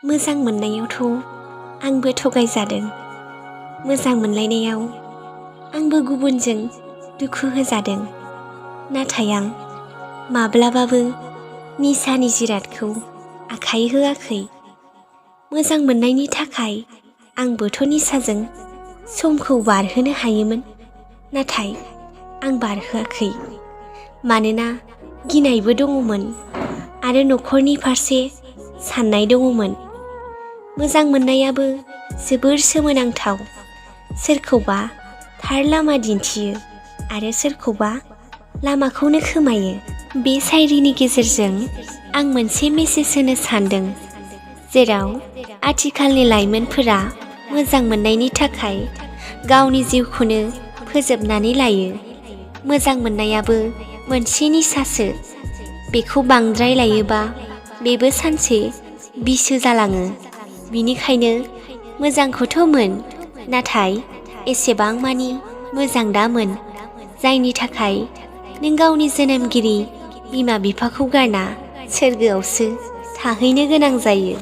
मोजां मोननायावथ' आंबो थगायजादों। मोजां मोनलायनायाव आंबो गुबुनजों दुखु होजादों। नाथाय आं माब्लाबाबो निसानि जिरादखौ आखाइ होआखै। मोजां मोननायनि थाखाय आंबोथ' निसाजों समखौ बारहोनो हायोमोन। नाथाय आं बारहोआखै। मानोना गिनायबो दङमोन आरो न'खरनि फारसे साननाय दङमोन। मोजां मोननायाबो जोबोर सोमोनांथाव। सोरखौबा थार लामा दिन्थियो आरो सोरखौबा लामाखौनो खोमायो। बे शायरिनि गेजेरजों आं मोनसे मेसेज होनो सानदों, जेराव आथिखालनि लाइमोनफोरा मोजां मोननायनि थाखाय गावनि जिउखौनो फोजोबनानै लायो। मोजां मोननायाबो मोनसे निसासो। बेखौ बांद्राय लायोबा बेबो सानसे बिसो जालाङो। बिनिखायनो मोजांखौथ' मोन, नाथाय एसेबां मानि मोजां दामोन, जायनि थाखाय नों गावनि जोनोमगिरि बिमा बिफाखौ गारना सोरगोआवसो थाहैनो गोनां जायो।